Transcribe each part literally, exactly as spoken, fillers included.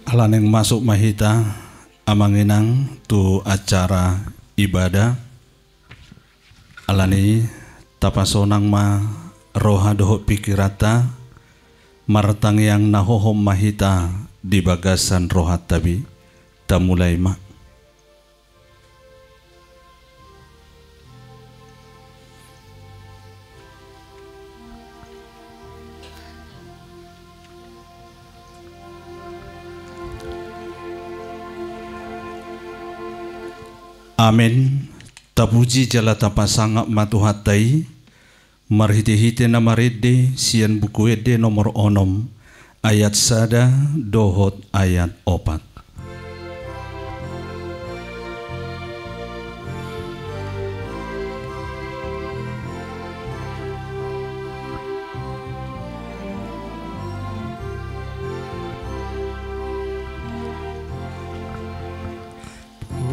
Ala naeng masuk ma hita, amang inang, tu acara ibadah. Alani i, tapasonang ma roha dohot pikiranta, martangiang na hohom ma hita di bagasan rohanta be. Tamulai ma. Amen. Tapuji jala tapasangap ma Tuhanta i, marhitehite na marende sian Buku Ende nomor onom, ayat sada dohot ayat opat.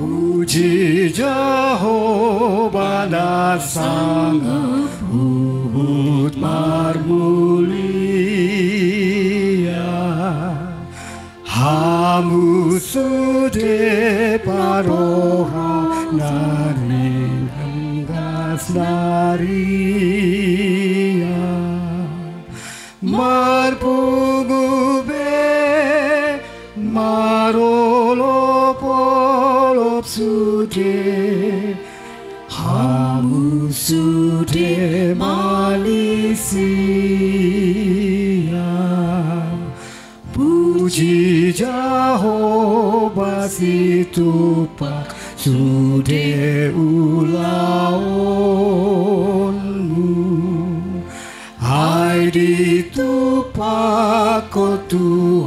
Puji Jahowa na sangap huhut marmulia. Hamu sude parroha na ringas na riang. Marpungu be, marolopolop sude, hamu sude malisia. Puji Jahowa, situpa sude ulaonmu. Ai ditupa ho tu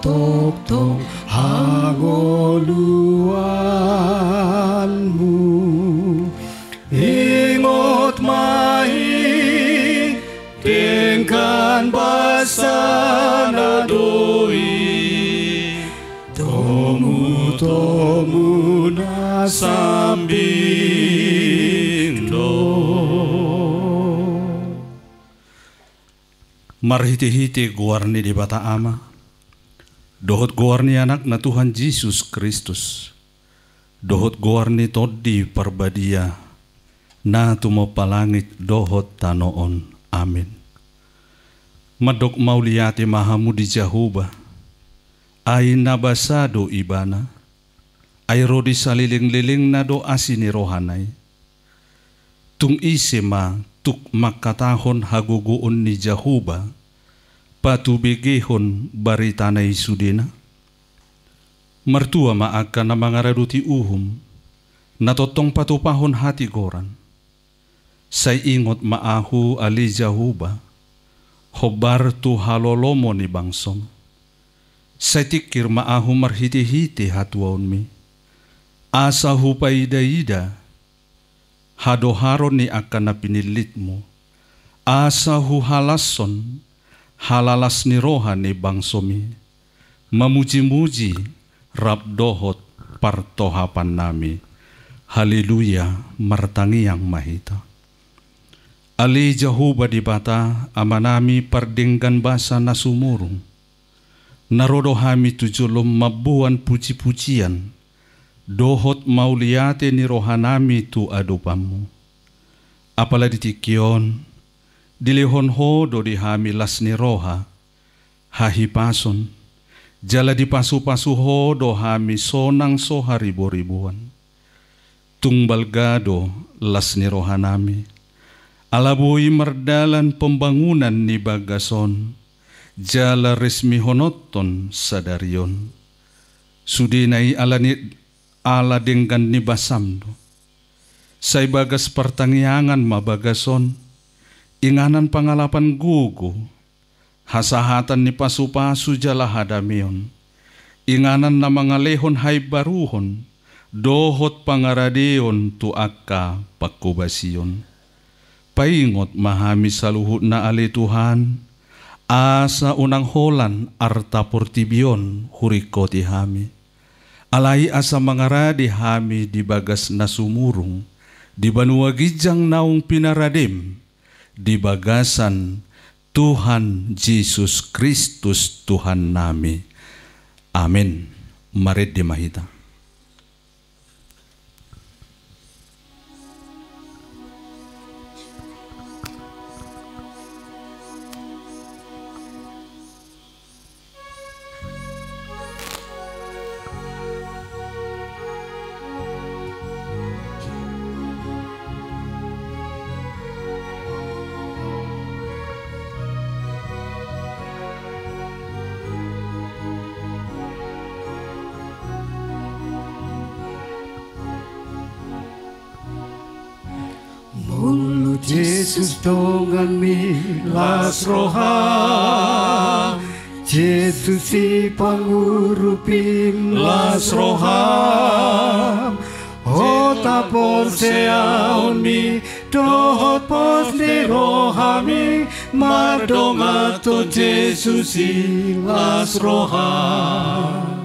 tongtong hangoluanmu. Ingot ma i, denggan basa na do i, tomutomu na sambing do. Marhitehite goar ni Debata Ama, dohot goar ni Anakna Tuhan Jesus Kristus, dohot goar ni Tondi Parbadia, na tumompa langit dohot tano on. Amen. Mandok mauliate ma hamu di Jahowa, ai na basa do Ibana, ai ro di salelenglelengna do asi ni rohana i. Tung ise ma tuk mangkatahon hagogoon ni Jahowa, patubegehon baritana i sudena? Martua ma angka na mangaradoti uhum, na tongtong patupahon hatigoran. Sai ingot ma ahu, ale Jahowa, hombar tu halolomo ni bangsom. Sai tingkir ma ahu marhitehite hatuaonmi, asa hupaidaida hadoharon ni angka na pinillitmu, asa huhalashon halalas ni roha ni bangsomi, mamujimuji rap dohot partohapannami. Haleluya, martangiang ma hita. Ale Jahowa Debata, Amanami pardenggan basa na sumurung, na ro do hami tu jolom mamboan pujipujian dohot mauliate ni rohanami tu adopanmu. Apala di tingki on, dilehon ho do di hami las ni roha, hahipason, jala dipasupasu ho do hami sonang so hariboriboan. Tung balga do las ni rohanami, ala boi mardalan pembangunan ni bagas on, jala resmihononhon sadari on. Sudena i ala ni, ala denggan ni basam do. Sai bagas partangiangan ma bagas on, inganan pangalapan gogo, hasahatan ni pasupasu jala hadameon, inganan na mangalehon haimbaruhon dohot pangaradeon tu angka pangkobasion. Paingot ma hami saluhutna ale Tuhan, asa unang holan arta portibi on huringkoti hami. Alai asa mangarade hami di bagas na sumurung, di banua ginjang naung pinaradem, di bagasan Tuhan Jesus Kristus Tuhannami. Amen. Marende ma hita. Molo Jesus donganmi, las roham. Jesus sipangurupim, las roham. Hota porseaonmi dohot pos ni rohami mardongan tu Jesus i, las roham.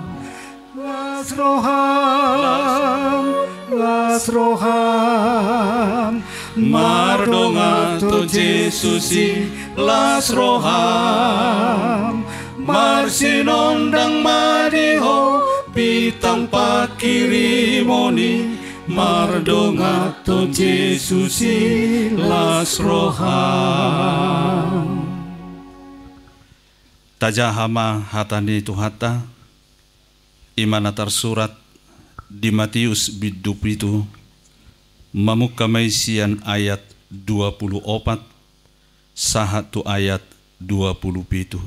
Las roham, las roham, mardongan tu Jesus i, las roham. Marsinondang ma di ho bintang pangkirimon i, mardongan tu Jesus i, las roham. Tajaha ma hata ni Tuhanta. I ma na tarsurat di Matius bindu pitu, mamungka ma i sian ayat dua pulu opat sahat tu ayat dua pulu pitu.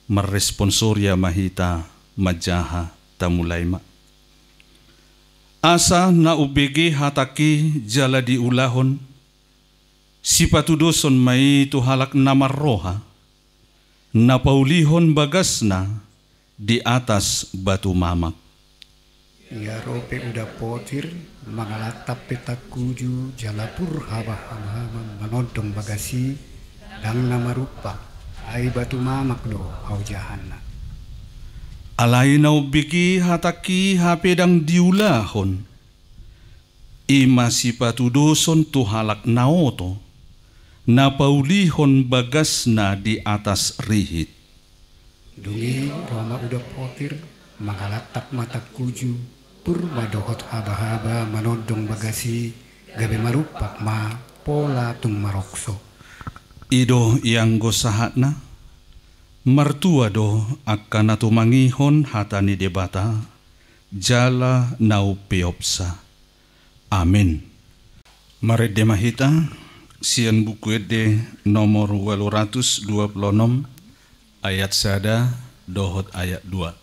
Marresponsoria ma hita manjaha, tamulai ma. Asa na umbege hatangki jala diulahon, sipatudoson ma i tu halak na marroha, na paulihon bagasna di atas batu mamak. Ia ro pe uda potir, mangalantap pe tangkuju, jala pur habahabam manondong bagas i, ndang na marumpak, ai batu mamak do haojahanna. Alai na umbege hatangki hape ndang diulahon, i ma sipatudoson tu halak na oto, na paulihon bagasna di atas rihit. Dung i ro ma uda potir, mangalantap ma tangkuju, pur ma dohot habahaba manondong bagas i, gabe marumpak ma pola tung marokso. I do ianggo sahatna. Martua do angka na tumangihon hata ni Debata jala na umpeopsa. Amen. Marende ma hita sian Buku Ende nomor ualu ratus dua pulu onom, ayat sada dohot ayat dua.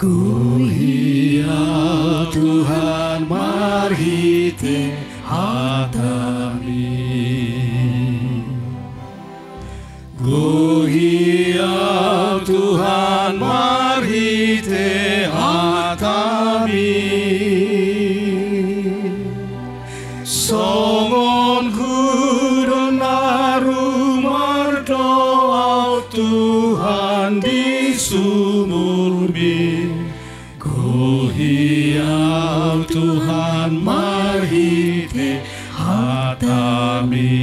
Gohi Ahu Tuhan marhite hataMi. Gohi Ahu Tuhan marhite hataMi. Songon hudon na rumar do Ahu Tuhan di sumurMi. Gohi Ahu Tuhan marhite hataMi.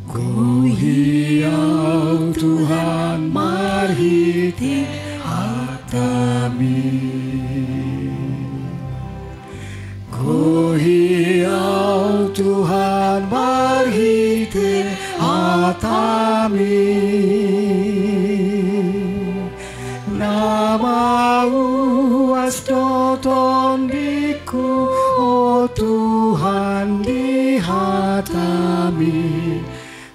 Gohi Ahu Tuhan marhite hataMi. Gohi Ahu Tuhan marhite hataMi. Na mauas do tondingku, o Tuhan, di hataMi.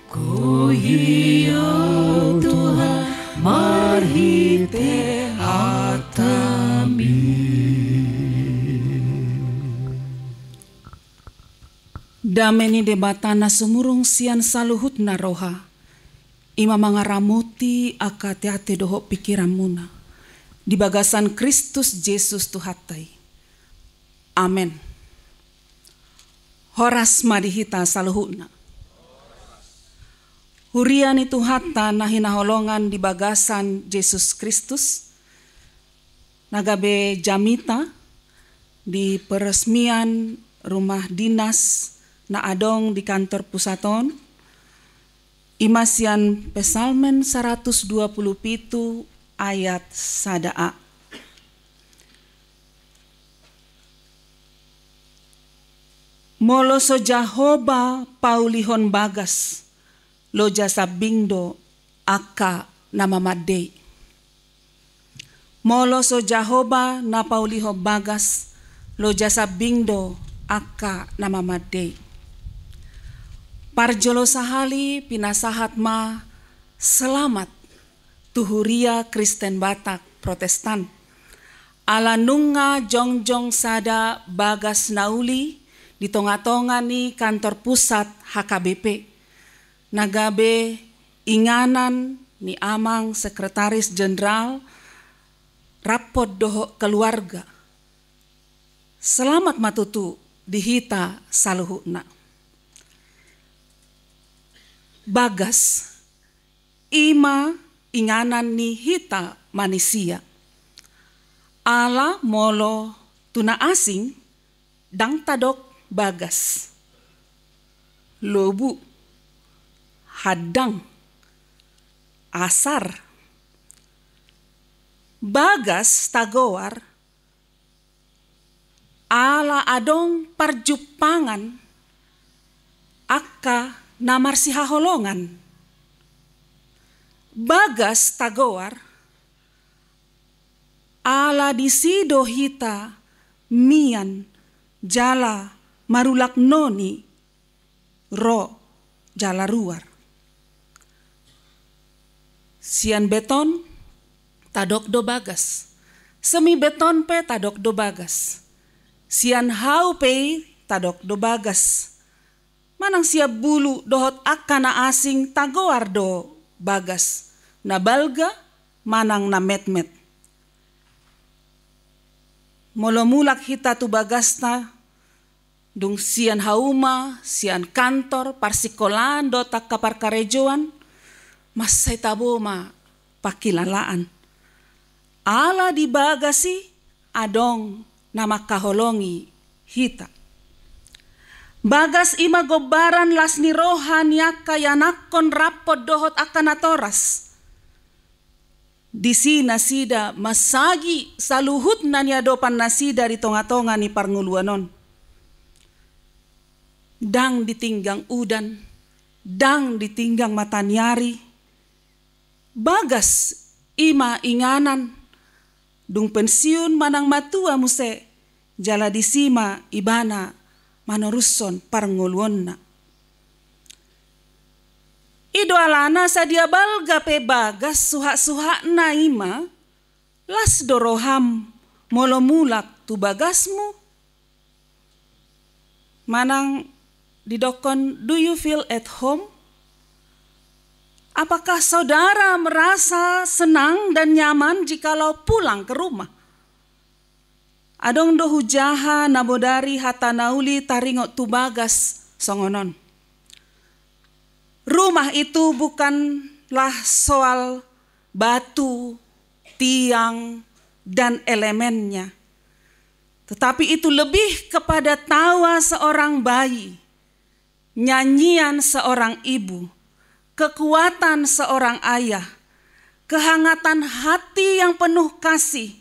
Gohi Ahu Tuhan marhite hataMi. Dame ni Debata na sumurung sian saluhutna roha, i ma mangaramoti angka ateate dohot pingkiranmuna di bagasan Kristus Jesus Tuhanta i. Amen. Horas ma di hita saluhutna. Huria ni Tuhanta na hinaholongan di bagasan Jesus Kristus, na gabe jamita di peresmian rumah dinas na adong di kantor pusat on, i ma sian Psalmen saratus dua pulu pitu ayat sada a. Molo so Jahowa paulihon bagas, loja sambing do angka na mamandei. Molo so Jahowa na paulihon bagas, loja sambing do angka na mamandei. Parjolo sahali pinasahat ma selamat tu huria Kristen Batak Protestan. Ala nunga jongjong sada bagas na uli di tongatonga ni kantor pusat H K B P, na gabe inganan ni amang sekretaris jenderal rap dohot keluarga. Selamat ma tutu di hita saluhutna. Bagas, i ma inganan ni hita manisia. Ala molo tu na asing, ndang tadok bagas. Lobu, handang, asar. Bagas tagoar ala adong parjumpangan angka na marsihaholongan. Bagas tagoar ala disi do hita mian jala marulak noni ro jala ruar. Sian beton tadok do bagas. Semi beton pe tadok do bagas. Sian hau pe i tadok do bagas. Manang sian bulu dohot angka na asing tagoar do bagas, na balga manang na metmet. Molo mulak hita tu bagasta, dung sian hauma, sian kantor, parsikolaan dohot angka parkarejoan, mansai tabo ma pangkilalaan. Ala di bagas i adong na mangkaholongi hita. Bagas i ma gombaran las ni roha ni angka ianakhon rap dohot angka natoras. Disi nasida mansagi saluhutna niadopan nasida di tongatonga ni parngoluan on. Ndang ditinggang udan, ndang ditinggang mataniari. Bagas i ma inganan, dung pensiun manang matua muse, jala disi ma ibana manorushon parngoluonna. I do alana sadia balga pe bagas, suhatsuhatna i ma, las do roham molo mulak tu bagasmu? Manang didokkon, do you feel at home? Apakah saudara merasa senang dan nyaman jikalau pulang ke rumah? Adong do hujaha na bodari hata na uli taringot tu bagas songon on. Rumah itu bukanlah soal batu, tiang, dan elemennya, tetapi itu lebih kepada tawa seorang bayi, nyanyian seorang ibu, kekuatan seorang ayah, kehangatan hati yang penuh kasih,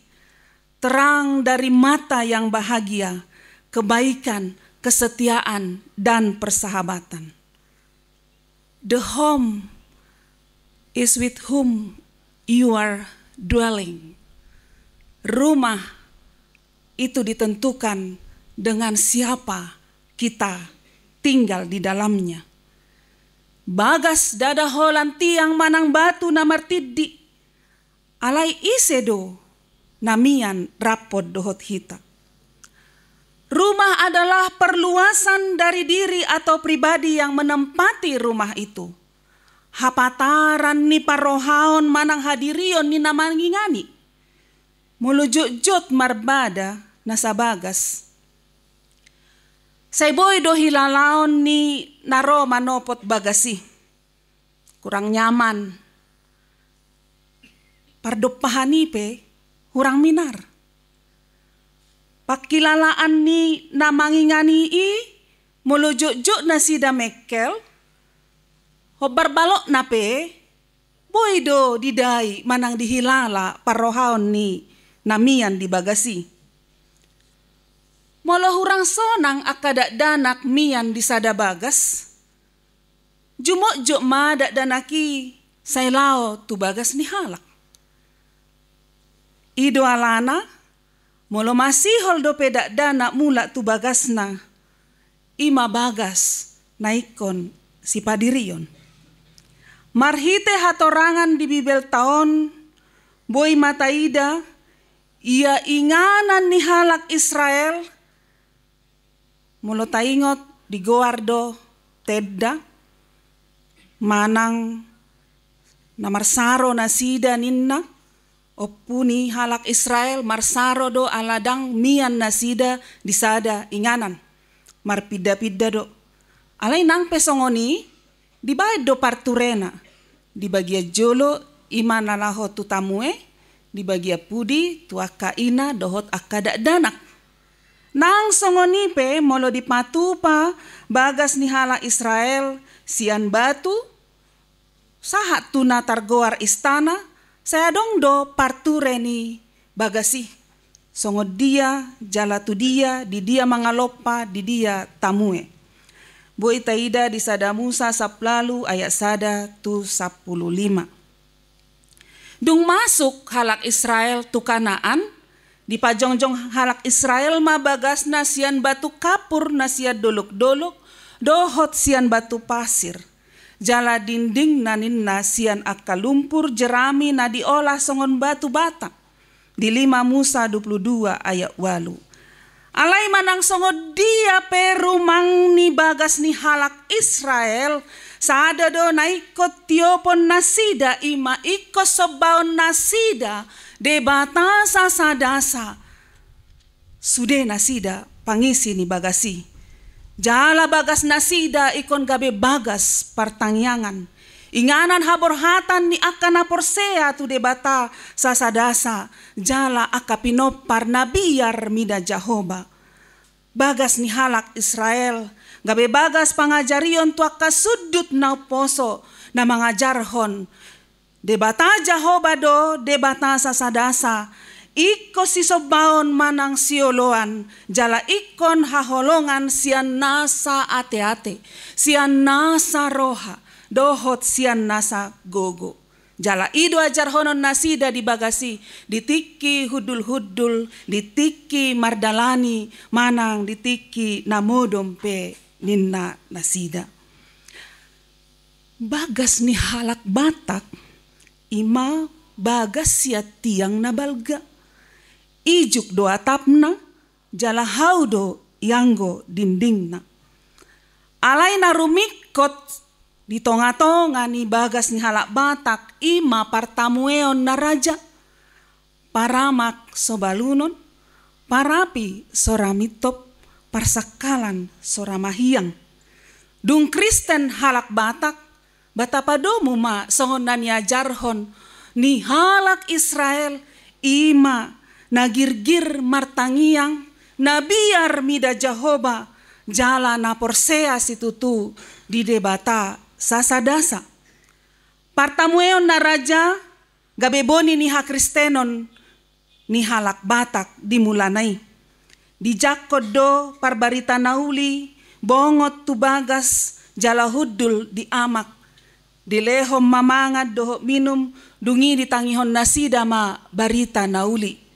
terang dari mata yang bahagia, kebaikan, kesetiaan, dan persahabatan. The home is with whom you are dwelling. Rumah itu ditentukan dengan siapa kita tinggal di dalamnya. Bagas ndada holan tiang manang batu na martindi, alai ise do na mian rap dohot hita? Rumah adalah perluasan dari diri atau pribadi yang menempati rumah itu. Hapataran ni parrohaon manang hadirion ni na mangingani. Molo jotjot marbada nasa bagas, Sai boi do hilalaon ni na ro manopot bagas i. Kurang nyaman. Pardompahan i pe hurang minar. Pangkilalaan ni na mangingani i molo jotjot nasida mengkel, hombar balokna pe boi do didai manang dihilala parrohaon ni na mian di bagas i. Molo hurang sonang angka dakdanak mian di sada bagas, jumotjot ma dakdanak i sai laho tu bagas ni halak. I do alana, molo masihol dope dakdanak mulak tu bagasna, i ma bagas na ingkon sipadirion. Marhite hatorangan di Bibelta on, boi ma taida, ia inganan ni halak Israel, molo taingot digoar do tenda, manang na marsaro nasida ninna, ompu ni halak Israel marsaro do ala ndang mian nasida di sada inganan. Marpinda-pinda do. Alai nang pe songon i, dibaen do parturena. Di bagian jolo i ma na laho tu tamue, di bagian pudi tu angka ina dohot angka dakdanak. Nang songon i pe molo dipatupa bagas ni halak Israel sian batu, sahat tu na targoar istana, sai adong do parture ni bagas i. Songon dia, jala tu dia, di dia mangalompa, di dia tamue. Boi taida di sada Musa sampulu ualu ayat sada tu sampulu lima. Dung masuk halak Israel tu Kanaan, dipajongjong halak Israel ma bagasna sian batu kapur na sian dolok-dolok, dohot sian batu pasir. Jala dindingna ninna sian angka lumpur jerami na diolah songon batu bata. Di lima Musa dua pulu dua ayat ualu. Alai manang songon dia pe rumang ni bagas ni halak Israel, sada do na ingkon tiopon nasida, i ma ingkon sombaon nasida Debata sasadasa. Sude nasida pangisi ni bagas i. Jala bagas nasida ingkon gabe bagas partangiangan, inganan haborhatan ni angka na porsea tu Debata sasadasa, jala angka pinompar na biar mida Jahowa. Bagas ni halak Israel gabe bagas pangajarion tu angka sundut na umposo, na mangajarhon Debata Jahowa do Debata sasadasa, ingkon sisombaon manang sioloan, jala ingkon haholongan sian nasa ateate, sian nasa roha, dohot sian nasa gogo. Jala i do ajarhonon nasida di bagas i, di tingki hundulhundul, di tingki mardalani, manang di tingki na modom pe ninna nasida. Bagas ni halak Batak, i ma bagas sian tiang na balga. Ijuk do atapna, jala hau do ianggo dindingna. Alai na rumingkot di tongatonga ni bagas ni halak Batak, i ma partamueon na raja. Paramak so balunon, parapi so ra mintop, parsangkalan so ra mahiang. Dung Kristen halak Batak, ba tapadomu ma songon na niajarhon ni halak Israel, i ma na girgir martangiang, na biar mida Jahowa, jala na porsea situtu di Debata sasadasa. Partamueon na raja gabe boni ni hakristenon ni halak Batak di mulana i. Dijangkon do parbarita na uli bongot tu bagas jala hundul di amak. Dilehon ma mangan dohot minum, dung i ditangihon nasida ma barita na uli.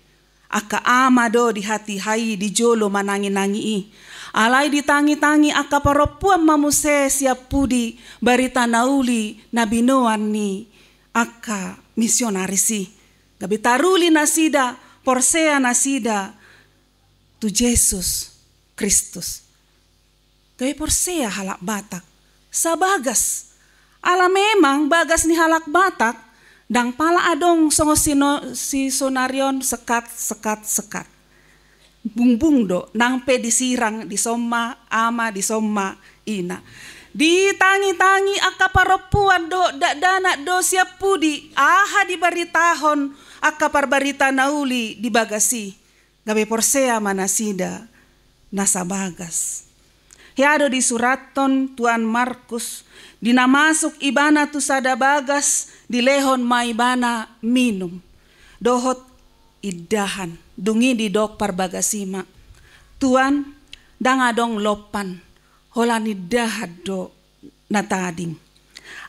Angka ama do di hatiha i di jolo mananginangi i. Alai ditangitangi angka parompuan ma muse sian pudi barita na uli na binoan ni angka misionaris i. Gabe taruli nasida, porsea nasida tu Jesus Kristus. Gabe porsea halak Batak sabagas. Ala memang bagas ni halak Batak ndang pala adong songon sino-, si sonari on sekat, sekat, sekat. bungbung do, nang pe disirang, dison ma ama, dison ma ina. Ditangitangi angka parompuan dohot dakdanak do sian pudi, aha dibaritahon angka parbarita na uli di bagas i. Gabe porsea ma nasida nasa bagas. Hea do disurathon Tuan Markus, di na masuk ibana tu sada bagas, dilehon ma ibana minum dohot indahan. Dung i didok parbagas i ma, Tuan, ndang adong lompan, holan indahan do na tading.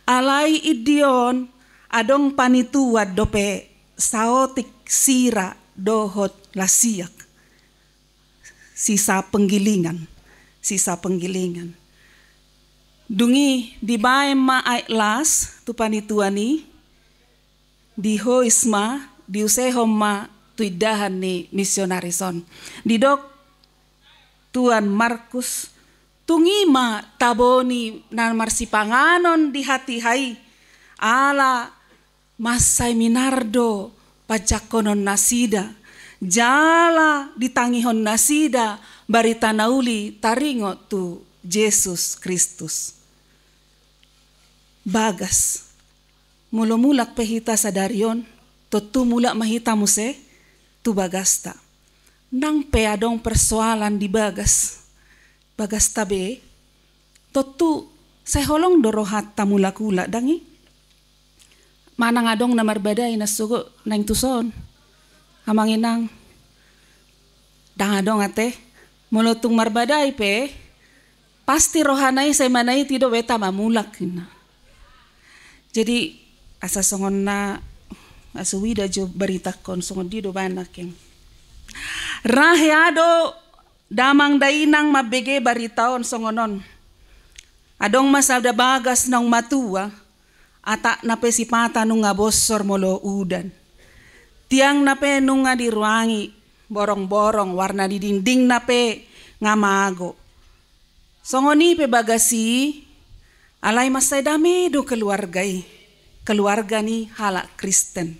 Alai inda on adong panituan dope saotik sira dohot lasiak. Sisa penggilingan, sisa penggilingan. Dung i dibaen ma aek las tu panituan i, dihois ma, diusehon ma tu indahan ni misionaris on. Didok Tuan Markus, tung i ma tabo ni na marsipanganon di hatiha i, ala mansai minar do panjangkonon nasida, jala ditangihon nasida barita na uli taringot tu Jesus Kristus. Bagas. Molo mulak pe hita sadari on, tontu mulak ma hita muse tu bagasta. Nang pe adong persoalan di bagas, bagasta be, tontu sai holong do rohanta mulak-ulak, ndang i? Manang adong na marbadai na sogot naeng tuson, amang inang? Ndang adong ate. Molo tung marbadai pe, pasti rohana i sai manaiti do, beta ma mulak, ninna. Jadi asa songon na, asa uida jo baritangkon songon dia do bana keng. Ra hea do damang dainang mambege barita on songon on. Adong ma sada bagas naung matua, atakna pe sipata nunga bosor molo udan. Tiangna pe nunga diruangi borong-borong, warna di dindingna pe nga mago. Songon i pe bagas i, alai mansai dame do keluarga i, keluarga ni halak Kristen.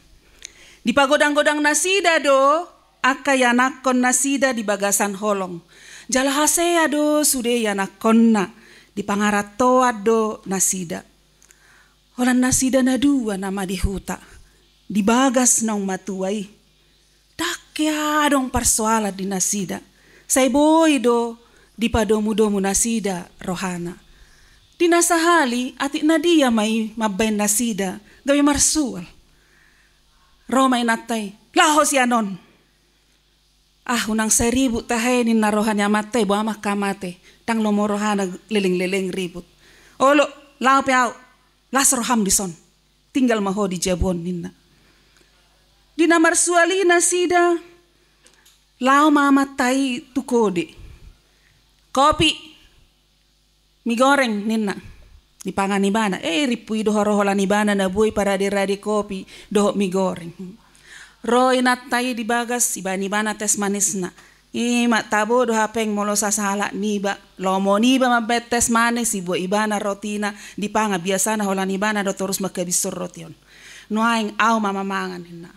Dipagodang-godang nasida do angka ianakkon nasida di bagasan holong. Jala hasea do sude ianakkonna, dipangarantoan do nasida. Holan nasida na dua nama di huta, di bagas naung matua i. Ndang hea adong parsoalan di nasida. Sai boi do dipadomu-domu nasida rohana. Di na sahali, atik na dia ma i mambaen nasida gabe marsual. Ro ma inanta i, laho sian on. Ah, unang sai ribut tahe, ninna roha ni amanta i, boha ma angka mate. Ndang lomo rohana leleng-leleng ribut. Olo, laho pe au, las roham dison. Tinggal ma ho di jabu on, ninna. Di na marsual i nasida, laho ma amanta i tu kode. Kopi, mi goreng, ninna. Dipangan ibana. Eh, rimpu i do ro holan ibana na boi parade-rade kopi dohot mi goreng. Ro inanta i di bagas, ibaen ibana tes manisna. I ma tabo do hape molo sasahalak niba, lomo niba mambaen tes manis, ibuat ibana rotina, dipangan, biasana holan ibana do torus manghabishon roti on. Nuaeng au ma mamangan, ninna.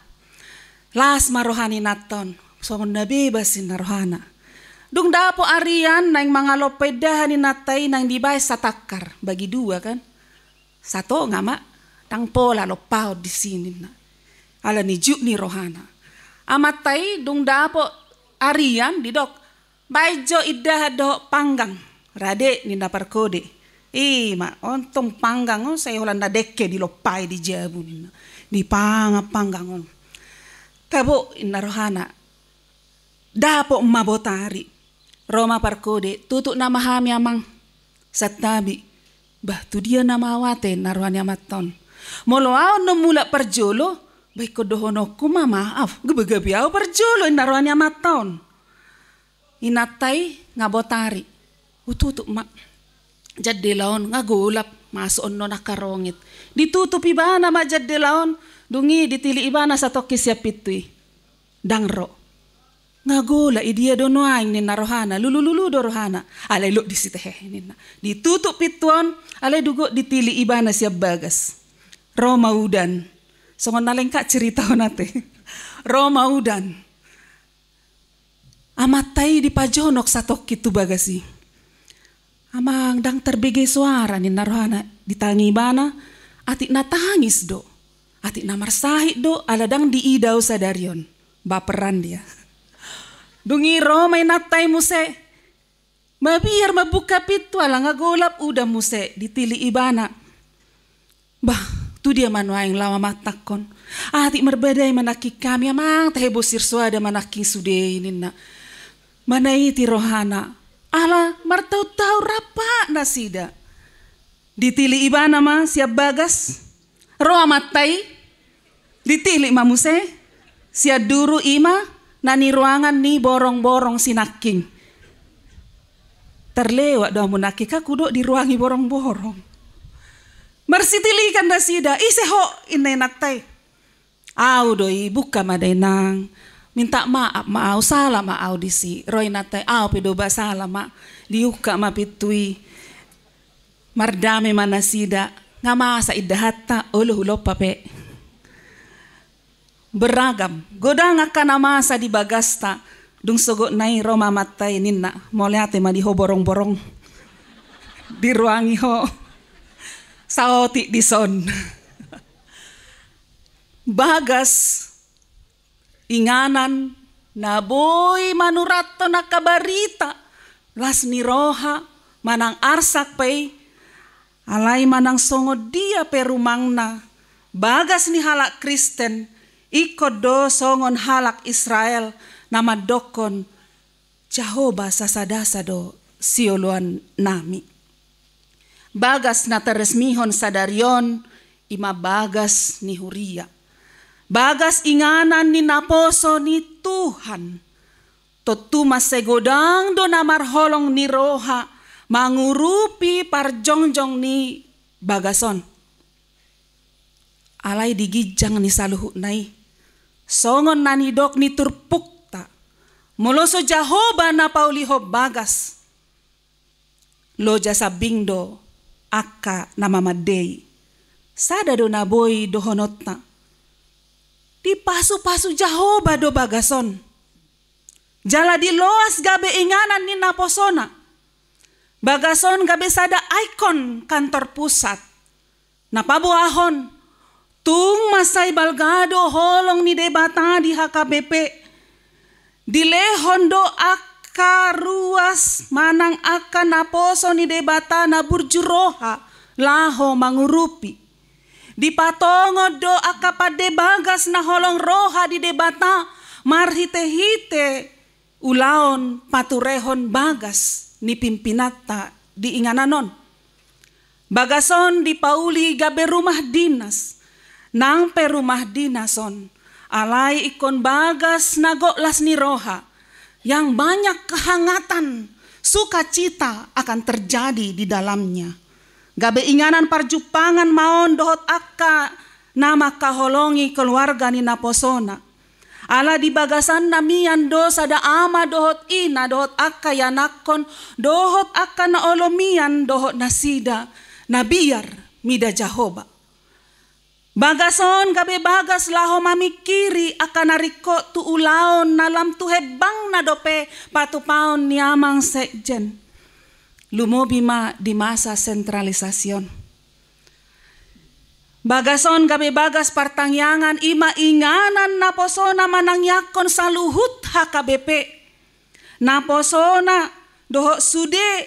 Las ma roha ni inanta on, songon na bebas, ninna rohana. Dung dapot arian naeng mangalompa indahan inanta i, naeng dibaen satangkar, bagi dua kan. Satonga ma, ndang pola lompaon disi, ninna. Ala ni juk ni rohana. Amanta i dung dapot arian didok, baen jo indahan dohot panggang. Rade, ninna parkode. I ma, on tong panggang on sai holan na dengke dilompai di jabu, ninna. Dipangan panggang on. Tabo, ninna rohana. Dapot ma botari. Ro ma parkode, tutup nama hami amang. Santabi. Bah, tu dia nama au ate, ninna roha ni amanta on. Molo au annon mulak parjolo, bah, ingkon dohononku ma maaf, gabe-gabe au parjolo, ninna roha ni amanta on. Inanta i nga botari. Hututup ma jandela on, nga golap, masuk annon angka rongit. Ditutup ibana ma jandela on, dung i ditilik ibana satongkin sian pintu i. Ndang ro. Nga golap, i dia do nuaeng, ninna rohana, lulu-lulu do rohana. Alai lot disi tahe, ninna. Ditutup pintu on, alai dung i ditilik ibana sian bagas. Ro ma udan. Songon na lengkap cerita on ate. Ro ma udan. Amanta i dipajonok satongkin tu bagas i. Amang, ndang tarbege soara, ninna rohana. Ditangi ibana, atik na tangis do, atik na marsahit do, ala ndang diida au sadari on. Baperan dia. Dung i ro ma inanta i muse. Mabiar mambuka pintu ala nga golap udan muse, ditilik ibana. Bah, tu dia ma nuaeng laho amantangkon? Atik marbadai ma nangkin hami, amang, tahe bosir soada ma nangkin sude i, ninna. Manaiti rohana, ala martaon-taon rap nasida. Ditilik ibana ma sian bagas. Ro amanta i, ditilik ma muse. Sian duru i ma na niruangan ni borong-borong si nangkin. Tarlewat do hamu nangkin, kan hudok diruangi borong-borong. Marsitilikan nasida. Ise ho? Inna inanta i. Au do i. Buka ma da, inang. Minta maaf ma au, sala ma au disi. Ro inanta i. Au pe do ba, sala ma. Dibuka ma pintu i. Mardame ma nasida. Nga masa indahanta, olo hulompa pe. Beragam, godang angka na masa di bagasta. Dung sogot na i ro ma amanta i, ninna. Mauliate ma di ho borong-borong. Diruangi ho saotik dison. Bagas inganan na boi manurathon angka barita las ni roha manang arsak pe i. Alai manang songon dia pe rumangna, bagas ni halak Kristen ingkon do songon halak Israel na mandokkon, Jahowa sasadasa do sioloan nami. Bagas na taresmihon sadari on i ma bagas ni huria. Bagas inganan ni naposo ni Tuhan. Tontu mansai godang do na marholong ni roha mangurupi parjongjong ni bagas on. Alai di ginjang ni saluhutna i, songon na nidok ni turpukta, molo so Jahowa na paulihon bagas, loja sambing do angka na mamande i. Sada do na boi dohononta. Dipasu-pasu Jahowa do bagas on. Jala diloas gabe inganan ni naposona. Bagas on gabe sada ikon kantor pusat. Na paboahon, tung mansai balga do holong ni Debata di H K B P. Dilehon do angka ruas manang angka naposo ni Debata na burju roha laho mangurupi. Dipatongon do angka pande bagas na holong roha di Debata marhite-hite ulaon paturehon bagas ni pimpinanta di inganan on. Bagas on dipauli gabe rumah dinas, nang pe rumah dinas on, alai ingkon bagas na gok las ni roha, yang banyak kehangatan, sukacita akan terjadi di dalamnya. Gabe inganan parjumpangan ma on dohot angka na mangkaholongi keluarga ni naposona. Ala di bagasanna mian do sada ama dohot ina dohot angka ianakhon dohot angka na olo mian dohot nasida na biar mida Jahowa. Bagas on gabe bagas laho mamingkiri angka na ringkot tu ulaon na lam tu hembangna dope patupaon ni amang sekjen. Lumobi ma di masa sentralisasi on. Bagas on gabe bagas partangiangan, i ma inganan naposona manangiangkon saluhut H K B P. Naposona dohot sude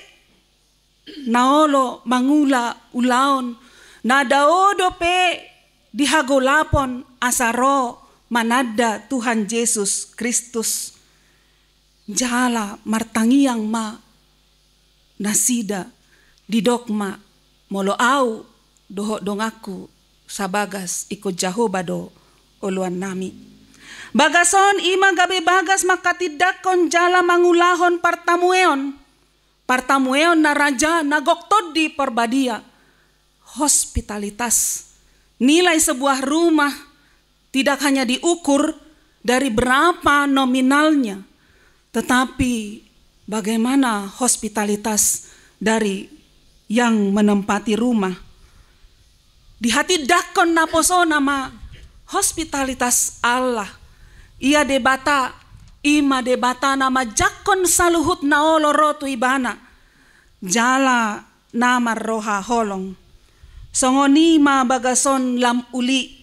na olo mangula ulaon na dao dope di hagolapon asa ro mananda Tuhan Jesus Kristus. Jala martangiang ma nasida, didok ma, molo au dohot donganku sabagas ingkon Jahowa do oloan nami. Bagas on i ma gabe bagas manghatindanghon jala mangulahon partamueon. Partamueon na raja na gok Tondi Parbadia. Hospitalitas. Nilai sebuah rumah tidak hanya diukur dari berapa nominalnya, tetapi bagaimana hospitalitas dari yang menempati rumah. Dihatindanghon naposona ma hospitalitas Allah. Ia Debata I ma Debata na manjangkon saluhut na olo ro tu Ibana, jala na marroha holong. Songon i ma bagas on lam uli,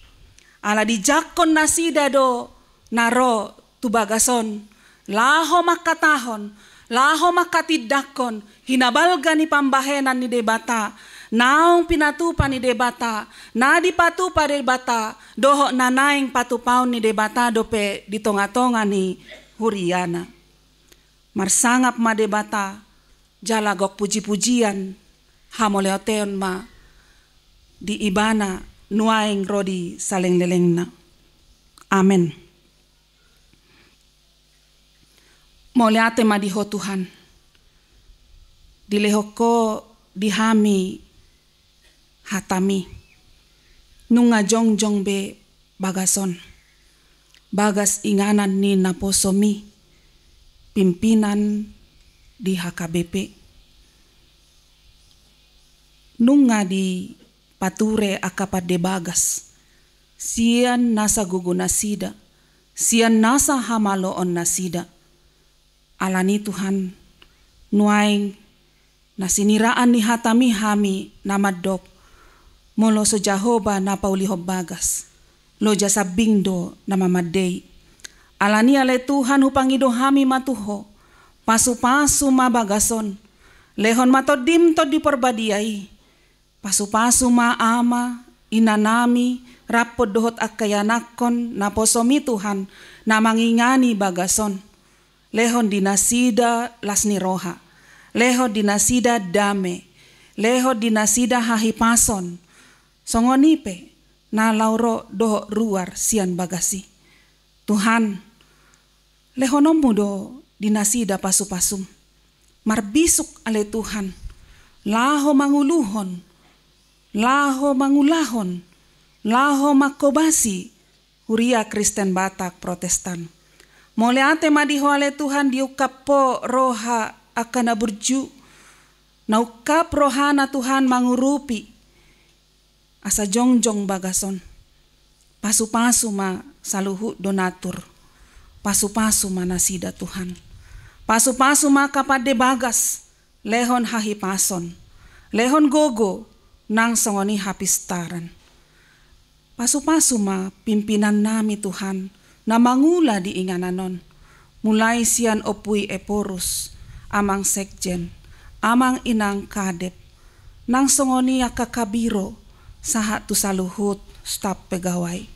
ala dijangkon nasida do na ro tu bagas on, laho mangkatahon, laho mangkatindangkon hinabalga ni pambahenan ni Debata, naung pinatupa ni Debata, na dipatupa Debata, dohot na naeng patupaon ni Debata dope di tongatonga ni huriana. Marsangap ma Debata, jala gok pujipujian, hamuliateon ma di Ibana nuaeng ro di salelenglelengna. Amen. Mauliate ma di Ho Tuhan, dilehon Ho di hami hataMi. Nunga jongjong be bagas on, bagas inganan ni naposoMi, pimpinan di H K B P. Nunga dipature angka pande bagas sian nasa gogo nasida, sian nasa hamaloon nasida. Alani Tuhan, nuaeng na siniraan ni hataMi hami na mandok, molo so Jahowa na paulihon bagas, loja sambing do na mamandei. Alani ale Tuhan, hupangido hami ma tu Ho, pasupasu ma bagas on, lehon ma TondiM Tondi Parbadia i, pasupasu ma ama, inanami, rap dohot angka ianakhon naposoMi Tuhan, na mangingani bagas on. Lehon di nasida las ni roha, lehon di nasida dame, lehon di nasida hahipason. Songon i pe na laho ro dohot ruar sian bagas i. Tuhan, lehononMu do di nasida pasupasuM. Marbisuk ale Tuhan, laho manguluhon, laho mangulahon, laho manghobasi Huria Kristen Batak Protestan. Mauliate ma di Ho ale Tuhan, diungkap Ho roha angka na burju, na ungkap rohana Tuhan mangurupi asa jongjong bagas on. Pasupasu ma saluhut donatur. Pasupasu ma nasida Tuhan. Pasupasu ma angka pande bagas, lehon hahipason, lehon gogo, nang songon i hapistaran. Pasupasu ma pimpinannami Tuhan, na mangula di inganan on. Mulai sian Ompu i Ephorus, Amang Sekjen, Amang Inang Kadep, nang songon i angka kabiro, sahat tu saluhut staf pegawai.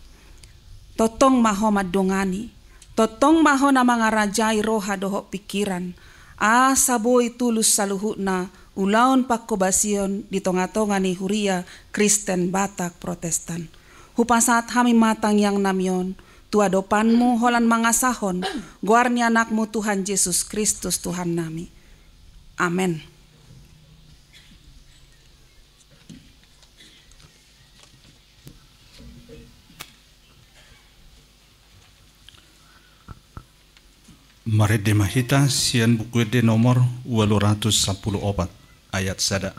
Tongtong ma Ho mandongani, tongtong ma Ho na mangarajai roha dohot pingkiran, asa boi tulus saluhutna ulaon panghobasion di tongatonga ni Huria Kristen Batak Protestan. Hupasahat hami ma tangiangnami on tu adopanMu holan mangasahon goar ni AnakMu Tuhan Jesus Kristus Tuhannami. Amen. Marende ma hita sian Buku Ende nomor ualu ratus sampulu opat, ayat sada.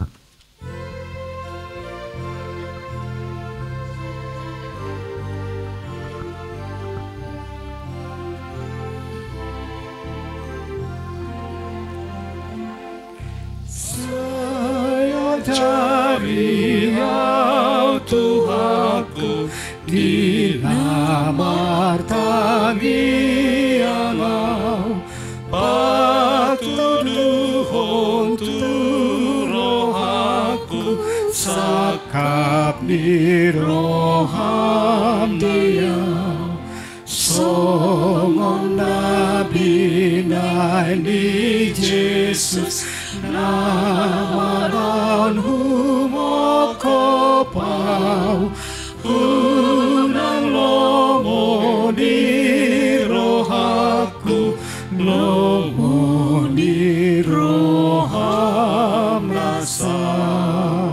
Sai ajari au Tuhanku, di na martangiang au, patuduhon tu rohangku sangkap ni roham di au. Songon na binahen ni Jesus na manaon humongkop au, unang lomo ni rohangku, lomo ni roham na saut.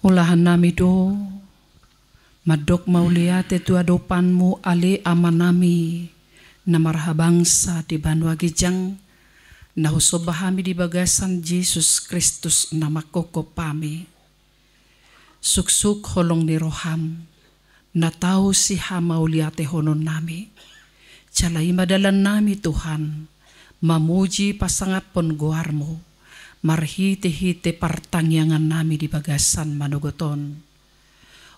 Ulahannami do mandok mauliate tu adopanMu, ale Amanami na marhabangsa di banua ginjang, na husomba hami di bagasan Jesus Kristus na manghophop hami. Suksuk holong ni roham, na tau sihamauliatehononnami. Jala i ma dalan nami, Tuhan, mamuji pasangaphon goarmu, marhite-hite partangiangan nami di bagasan manogot on.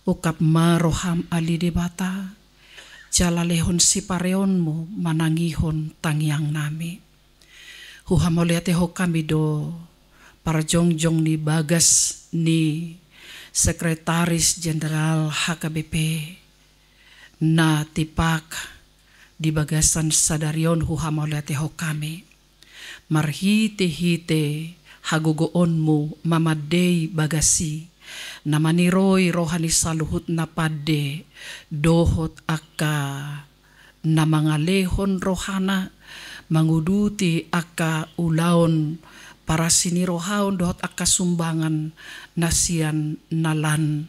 Ungkap ma roham, ale Debata, jala lehon sipareonmu manangihon tangiang nami. Huhamauliatehon hami do parjongjong ni bagas ni Sekretaris Jenderal H K B P na tipak di bagasan sadari on, huhamauliatehon hami. Marhite-hite hagogoonmu mamandei bagas i, na maniroi roha ni saluhut na pande dohot angka na mangalehon rohana manguduti angka ulaon parasi ni rohaon dohot angka sumbangan na sian na lan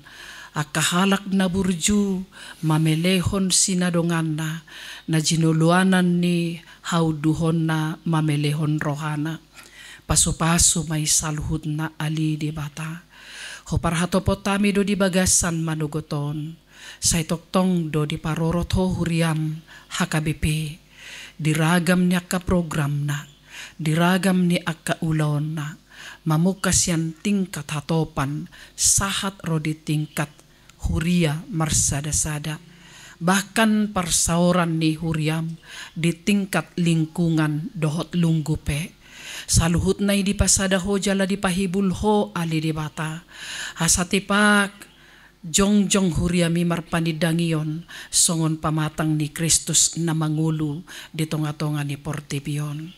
angka halak na burju mamelehon sinadonganna, na jinuluanan ni haunduhonna mamelehon rohana. Pasu-pasu ma i saluhutna, ale Debata. Huparhatopot hami do di bagasan manogot on. Sai tongtong do diparorot ho huriam H K B P di ragam ni angka programna, di ragam ni angka ulaonna, mamungka sian tingkat hatopan sahat ro di tingkat huria marsada-sada, bahkan parsaoran ni huriam di tingkat lingkungan dohot lunggu pe. Saluhutna i dipasada ho jala dipahibul ho, ale Debata, asa tipak jongjong huriam i marpanindangion songon pamatang ni Kristus na mangolu di tonga-tonga ni portibi on.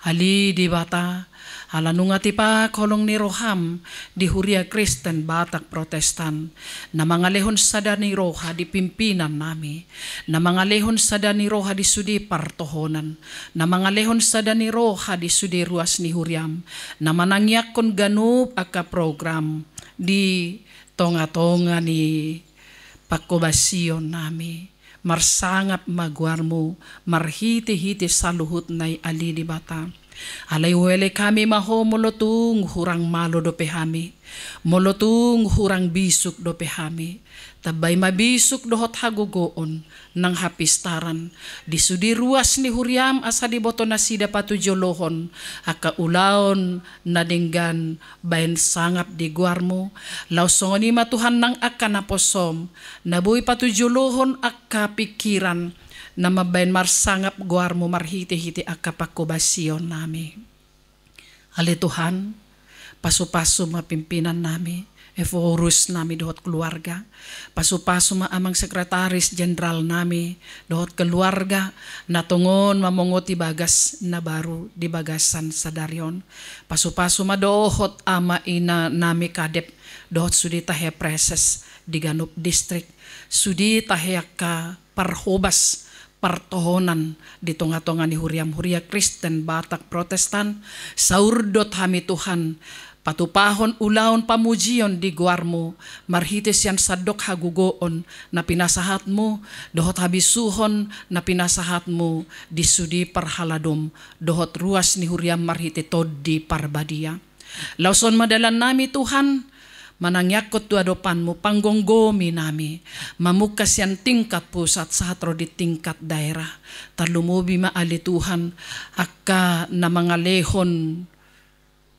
Ale Debata, ala nunga tipak holong ni roham di Huria Kristen Batak Protestan, na mangalehon sada ni roha di pimpinan nami, na mangalehon sada ni roha di sude partohonan, na mangalehon sada ni roha di sude ruas ni huriam, na manangiangkon ganup angka program di tonga-tonga ni panghobasion nami. Marsangap ma goarmu marhite-hite saluhutna i, ale Debata. Alai huelek hami ma ho molo tung hurang malo dope hami, molo tung hurang bisuk dope hami. Tambai ma bisuk dohot hagogoon nang hapistaran di sude ruas ni huriam, asa diboto nasida patujolohon angka ulaon na denggan baen sangap di goarmu. Laos songon i ma, Tuhan, nang angka naposom na boi patujolohon angka pingkiran na mambaen marsangap goarmu marhite-hite angka panghobasion nami. Ale Tuhan, pasu-pasu ma pimpinan nami, Ephorus nami dohot keluarga. Pasu-pasu ma amang sekretaris jenderal nami dohot keluarga, na tongon mamongoti bagas na baru di bagasan sadari on. Pasu-pasu ma dohot ama ina nami kadep dohot sude tahe preses di ganup distrik, sude tahe angka parhobas partohonan di tonga-tonga ni huriam, Huria Kristen Batak Protestan. Saur do hami, Tuhan, patupahon ulaon pamujion di goarmu marhite sian sandok hagogoon na pinasahatmu dohot habisuhon na pinasahatmu di sude parhaladom dohot ruas ni huriam marhite Tondi Parbadia. Laoshon ma dalan nami, Tuhan, manangiangkon tu adopanmu, panggomgomi nami, mamungka sian tingkat pusat sahat ro di tingkat daerah. Tarlumobi ma, ale Tuhan, angka na mangalehon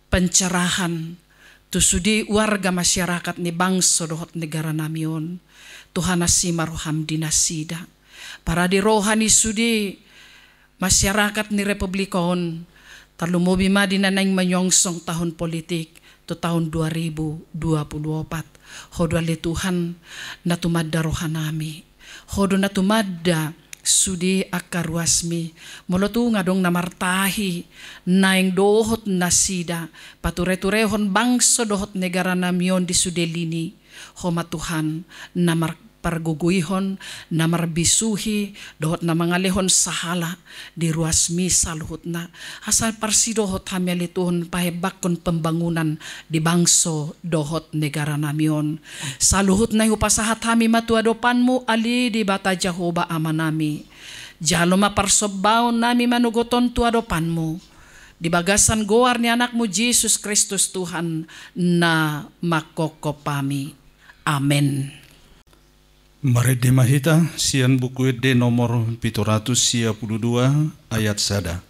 pencerahan tu sude warga masyarakat ni bangso dohot negara nami on. Tuhan, asi ma roham di nasida. Parade roha ni sude masyarakat ni Republik on, tarlumobi ma di na naeng manyongsong tahun politik tu tahun dua ribu dua puluh opat. Ho do, ale Tuhan, na tumanda roha nami. Ho do na tumanda sude angka ruasmi. Molo tung adong na martahi naeng dohot nasida pature-turehon bangso dohot negara nami on di sude lini, ho ma, Tuhan, na mar pargogoihon, na marbisuhi dohot na mangalehon sahala di ruasmi saluhutna. Asa parsidohot hami, ale Tuhan, pahebakkon pembangunan di bangso dohot negara nami on. Saluhutna i hupasahat hami ma tu adopanmu, ale Debata Jahowa Ama nami. Jalo ma parsombaon nami manogot on tu adopanmu di bagasan goar ni Anakmu Jesus Kristus, Tuhan, na manghophop hami. Amen. Marende ma hita sian Buku Ende nomor pitu ratus sia pulu dua, ayat sada.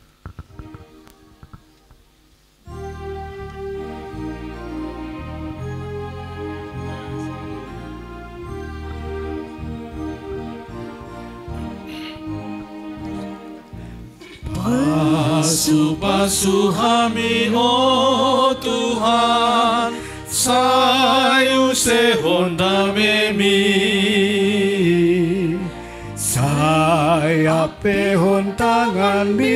Pasupasu hami, o Tuhan, sai usehon damemi, sai ampehon tanganmi,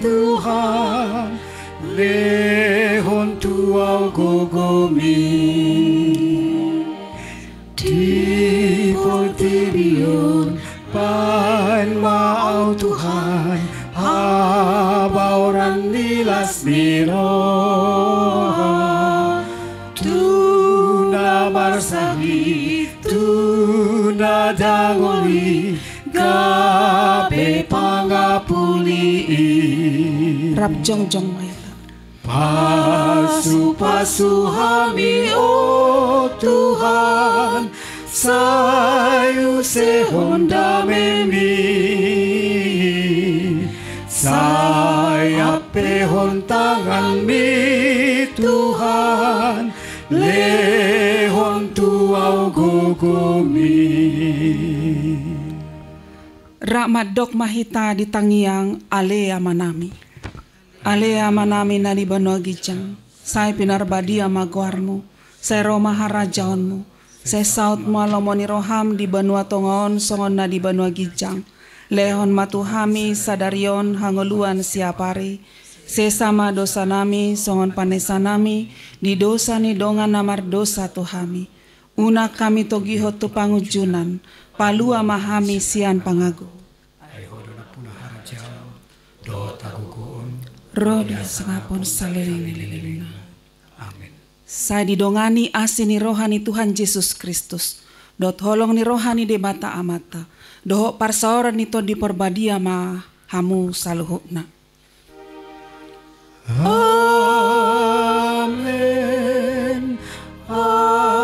Tuhan, lehon tu ahu gogomi. Di portibi on, baen ma ahu Tuhan, habaoran ni las ni roha, tu na marsahit, tu na dangol i, gabe pangapuli i. Rap jongjong ma hita. Pasupasu hami, o Tuhan, sai usehon damemi, sai ampehon tanganmi, Tuhan, lehon tu ahu gogomi. Rap mandok ma hita di tangiang Ale Amanami. Ale Amanami na di banua ginjang, sai pinarbadia ma goarmu, sai ro ma harajaonmu, sai saut ma lomo ni roham di banua tonga on songon na di banua ginjang. Lehon ma tu hami sadari on hangoluan siapari, sesa ma dosanami songon panesanami di dosa ni dongan na mardosa tu hami. Unang hami togihon tu pangunjunan, palua ma hami sian pangago. Ai Ho do nampuna harajaon dohot hagogoon, ro di hasangapon saleleng ni lelengna. Amen. Sai didongani asi ni roha ni Tuhan Jesus Kristus, dohot holong ni roha ni Debata Amanta, dohot parsaoran ni Tondi Parbadia ma hamu saluhutna. Amen. Amen.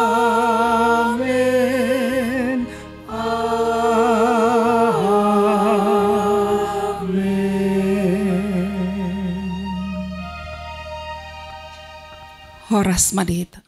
Amen. Horas ma di hita.